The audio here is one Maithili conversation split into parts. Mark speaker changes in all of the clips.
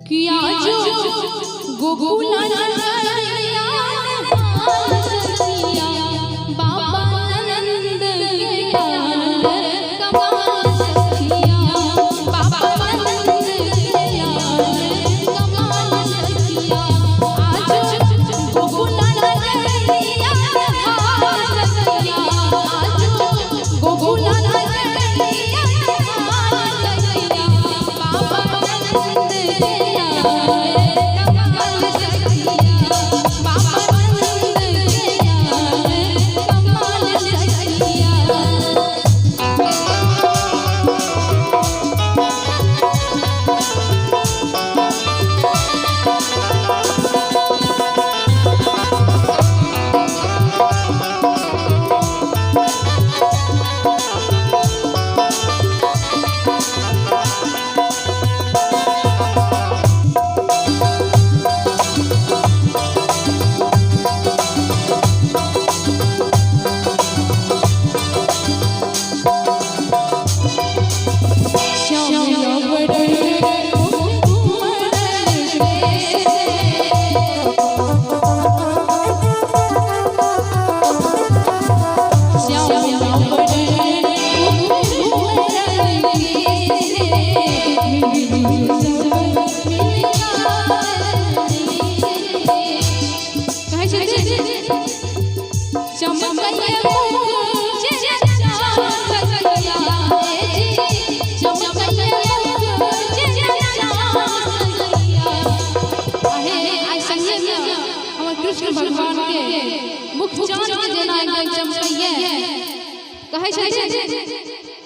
Speaker 1: कि आज गोकुल बाबा नंद के लाल कमाल सखिया, बाबा नंद के लाल कमाल सखिया। आज गोकुल सखिया, आज गोकुल सखिया, बाबा नंद के लाल कमाल सखिया, बाबा नंद के लाल कमाल सखिया। कृष्ण भगवान के मुख चांद के जेना एकदम चमकैया, कहै छथिन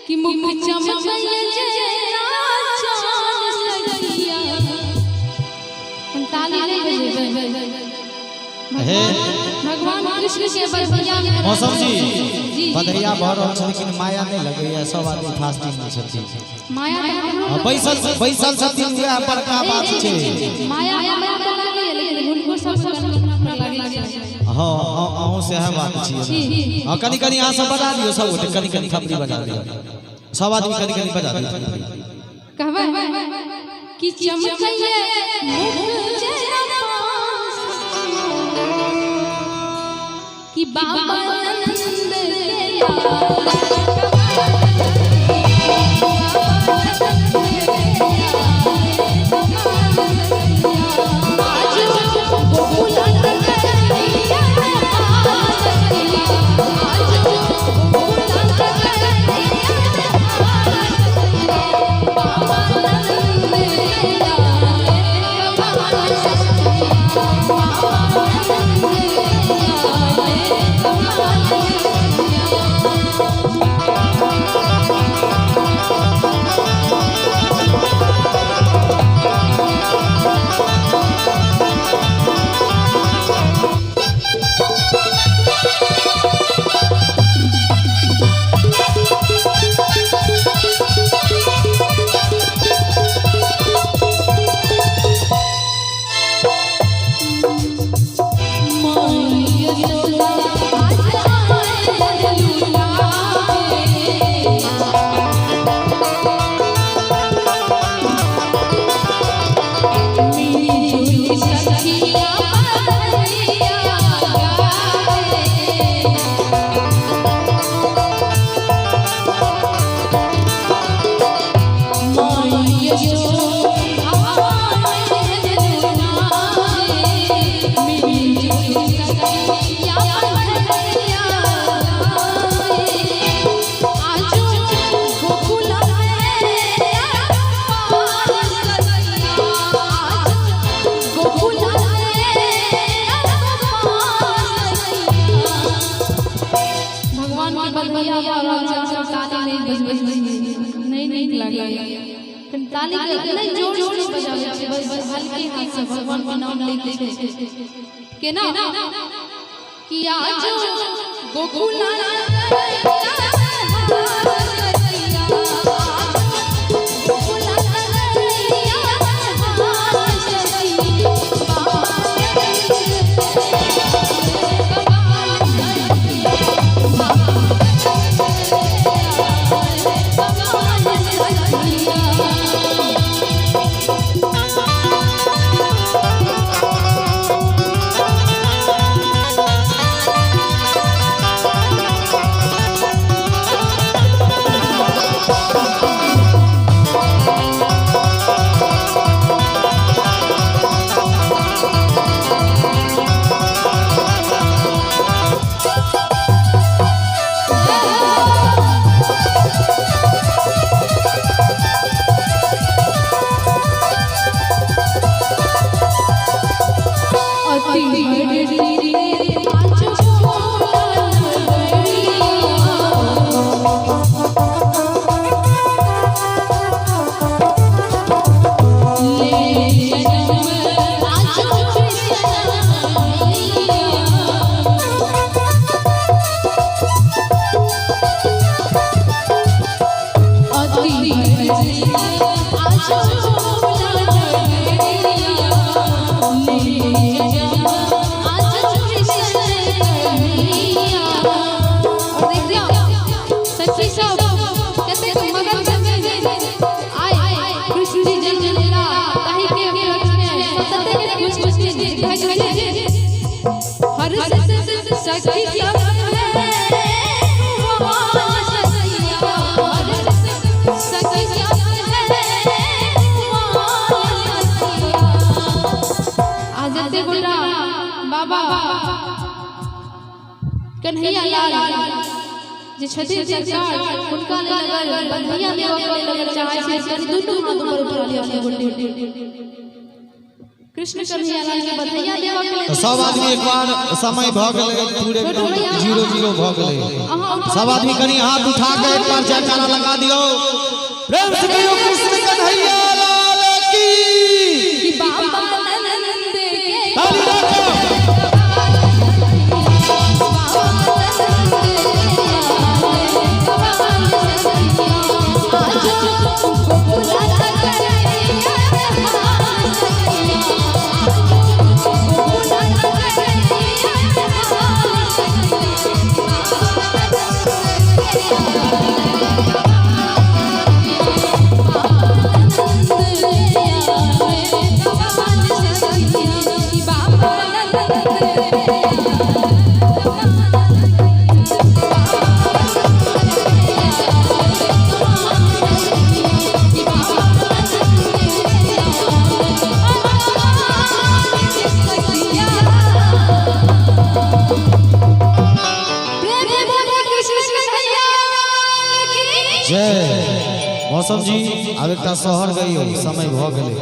Speaker 1: कि मुख चमकैया जेना चांद सखिया। हम ताली नहीं बजेबै।
Speaker 2: हे
Speaker 1: भगवान कृष्ण के बधैया में
Speaker 2: मौसम जी
Speaker 1: जी
Speaker 2: बधैया भऽ रहल छै लेकिन माया नहि लगैया, सब आदमी फास्टिंग मे छथिन।
Speaker 1: माया तऽ हमरो
Speaker 2: हँ, बैसल बैसल छथिन, वएह बड़का बात छै।
Speaker 1: माया हमरा तऽ लगैया, लेकिन हुनको सब पर लागै छै।
Speaker 2: हँ, अहूँ सएह बात छियै।
Speaker 1: जी।
Speaker 2: हँ, कनि कनि अहाँ सब बजा दियौ, सब गोटे कनि कनि थपड़ी बजा दियौ, सब आदमी कनि कनि बजा दियौ थपड़ी।
Speaker 1: कहबै कि चमकैया मुख जेना पान कि बाबा नंद के लाल आज गोकुल नगरिया सखिया, आज गोकुल नगरिया सखिया, बाबा नंद के लाल कमाल सखिया, बाबा नंद के लाल कमाल सखिया। यशोदा आज आए लुलावे, मिली जुली सखिया बधैया गावे। भगवान के बधैया भऽ रहल छै, सब ताली नहि बजबै छै, नहि नीक लागैया। कनि ताली के नहि जोर जोर से बजाबै छै, बस हल्के हाथ से भगवान के नाम लैके छै। केना कि आज गोकुल सखिया। छै हर सखी सब है कुंवार सखिया, हर सखी सब है कुंवार सखिया। आ जते गोटा बाबा कन्हैया लाल जे छथिन सरकार, हुनका लेल अगर बधाइया देबऽ के लेल अगर चाहै छी, कनि दुनू हाथ ऊपर उठा लिअ अपने गोटे। कृष्ण कन्हैया लाल के बधाइया देबऽ के लेल।
Speaker 2: तऽ सब आदमी एक बार, समय भऽ गेलै पूरे, एकदम 0-0 भऽ गेलै। सब आदमी कनि हाथ उठा के एक बार जयकारा लगा दियौ, प्रेम से कहियौ कृष्ण कन्हैया लाल की।
Speaker 1: कि बाबा नंद के
Speaker 2: ताली राखो।
Speaker 1: बाबा नंद के आज गोकुला कन्हैया सखिया, गोकुला कन्हैया बाबा नंद।
Speaker 2: जय। मौसम जी, आब एकटा शहर गइयो, समय भऽ गेलै।